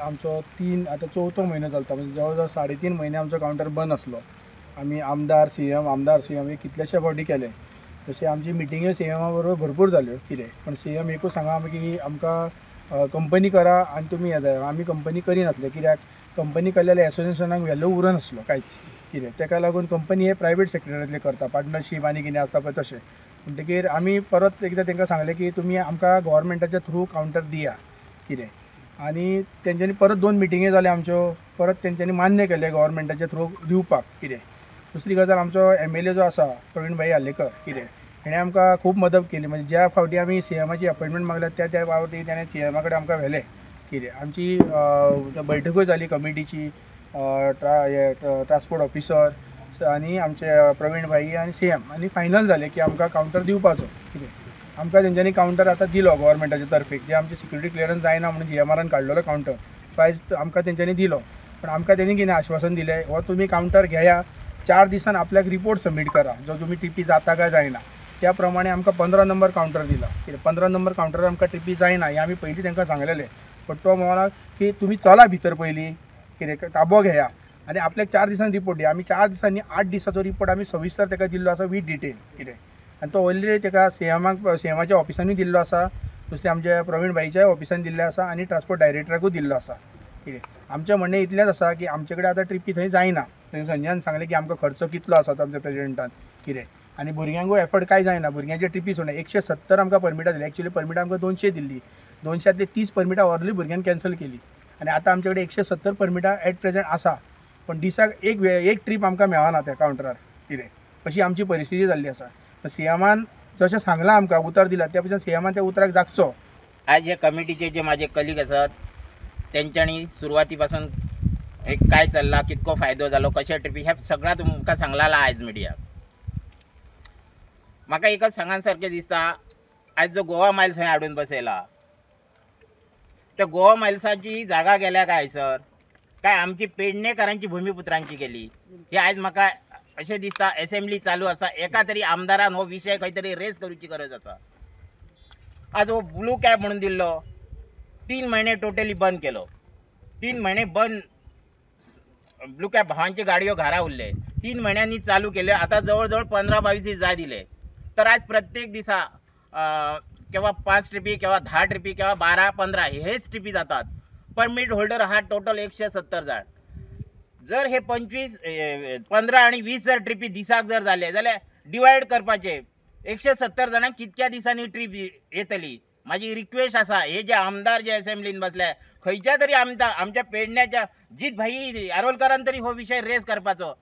आमचो तीन, आतां चवथो म्हयनो चलता, म्हणजे जवळ जवळ 3.5 म्हयने आमचो कावंटर बंद आसलो. आमी आमदार, सीएम, आमदार, सीएम हे कितलेशे फावटी केले. तशें आमची मिटिंग्यो सीएमा बरोबर भरपूर जाल्यो कितें, पण सीएम एकूच सांगा आमी की आमकां कंपनी करा आनी तुमी हें जाय. आमी कंपनी करिनासले, कित्याक कंपनी केले जाल्यार एसोसिएशनाक व्हॅल्यू उरनासलो कांयच कितें. तेका लागून कंपनी हे प्रायवेट सेक्टरांतले करता, पार्टनरशीप आनी कितें आसता पळय तशें. म्हणटकीर आमी परत एकदां तांकां सांगलें की तुमी आमकां गोवोरमेंटाच्या थ्रू कावंटर दिया कितें. आनी तेंच्यांनी परत दोन मिटिंग्यो जाल्यो आमच्यो. परत तेंच्यांनी मान्य केलें गोवोरमेंटाच्या थ्रू दिवपाक कितें. दुसरी गजाल, आमचो एमएलए जो आसा, प्रवीण भाई आर्लेकर कितें, हेणें आमकां खूब मदत केली. म्हणजे ज्या फावटी आमी सीएमाची अपॉयंटमेंट मागल्या, त्या त्या फावटी तेणें सीएमा कडेन आमकां व्हेलें कितें. आमची बैठकूय जाली कमिटीची, हे ट्रान्सपोर्ट ऑफिसर आनी आमचे प्रवीण भाई आनी सीएम, आनी फायनल जालें की आमकां कावंटर दिवपाचो कितें. आमकां तेंच्यांनी कावंटर आतां दिलो गोवोरमेंटाच्या तर्फेक. जे आमचे सिक्युरिटी क्लियरन्स जायना म्हणून जीएमआरान काडलेलो कावंटर, तो आयज आमकां तेंच्यांनी दिलो. पण आमकां तेणी कितें आश्वासन दिलें, हो तुमी कावंटर घेया, 4 दिसान आपल्याक रिपोर्ट सबमीट करा, जो तुमी ट्रिपी जाता काय जायना. त्या प्रमाणे आमकां 15 नंबर कावंटर दिला कितें. 15 नंबर कावंटरार आमकां ट्रिपी जायना हें आमी पयलीं तांकां सांगलेलें, पण तो म्हणला की तुमी चला भितर पयलीं कितें, ताबो घेया आनी आपल्याक 4 दिसान रिपोर्ट दिया. आमी 4 दिसांनी 8 दिसाचो रिपोर्ट आमी सविस्तर ताका दिल्लो आसा वीथ डिटेल कितें. आनी तो ऑलरेडी ताका सीएमाक, सीएमाच्या ऑफिसांनी दिल्लो आसा, दुसरें आमच्या प्रवीण भाईच्याय ऑफिसान दिल्लें आसा आनी ट्रान्सपोर्ट डायरेक्टराकूय दिल्लो आसा कितें. आमचें म्हणणें इतलेंच आसा की आमचे कडेन आतां ट्रिपी थंय जायना. थंय संजयान सांगलें की आमकां खर्च कितलो आसा तो आमच्या प्रेजिडेंटान कितें, आनी भुरग्यांकूय एफर्ड कांय जायना. भुरग्यांचे ट्रिपी सोडना. 170 आमकां परमिटां दिली. एक्चुअली परमिटां आमकां 200 दिल्ली. 200तली 30 परमिटां ऑलरेडी भुरग्यांनी कॅन्सल केली आनी आतां आमचे कडेन 170 परमिटां एट प्रेझेंट आसा, पण दिसाक एक ट्रीप आमकां मेळना त्या कावंटरार कितें. अशी आमची परिस्थिती जाल्ली आसा. सीएमान जशें सांगलां, आमकां उतर दिलां, त्या पयलीं सीएमान त्या उतराक जागचो. आज हे कमिटीचे जे माझे कलीग आसात, तेंच्यांनी सुरवाती पासून एक काय चल्ला, कितको फायदो जालो, कशे ट्रिपी, हे सगळ्या तुमकां सांगलां. आयज मिडिया म्हाका एकच सांगा सारकें दिसता, आयज जो गोवा मायल्स खंय हाडून बसयला, त्या गोवा मायल्साची जागा गेल्या काय सर, काय आमची पेडणेकारांची भुमिपुत्रांची गेली, हे आयज म्हाका अशें दिसता. एसेंब्ली चालू आसा, एका तरी आमदारान हो विशय खंय तरी रेज करूची गरज आसा. आज हो ब्लू कॅब म्हणून दिल्लो, 3 म्हयने टोटली बंद केलो. 3 म्हयने बंद ब्लू कॅब, भावांच्यो गाडयो घरा उरले. 3 म्हयन्यांनी चालू केले, आतां जवळ जवळ 15-22 दीस जाय दिले. तर आज प्रत्येक दिसा केव्हा पाच ट्रिपी, केव्हा 10 ट्रिपी, केव्हा 12-15 हेच ट्रिपी जातात. परमीट होल्डर हा टोटल 170 जाण. जर हे 25, 15 आनी 20 जर ट्रिपी दिसाक जर जाले जाल्यार डिवायड करपाचे, 170 जाणांक कितक्या दिसांनी ट्रीप येतली? म्हाजी रिक्वेस्ट आसा, हे जे आमदार जे असेंब्लीन बसले, खंयच्या तरी आमदार, आमच्या पेडण्याच्या जीत भाई आरोलकरान तरी हो विशय रेज करपाचो.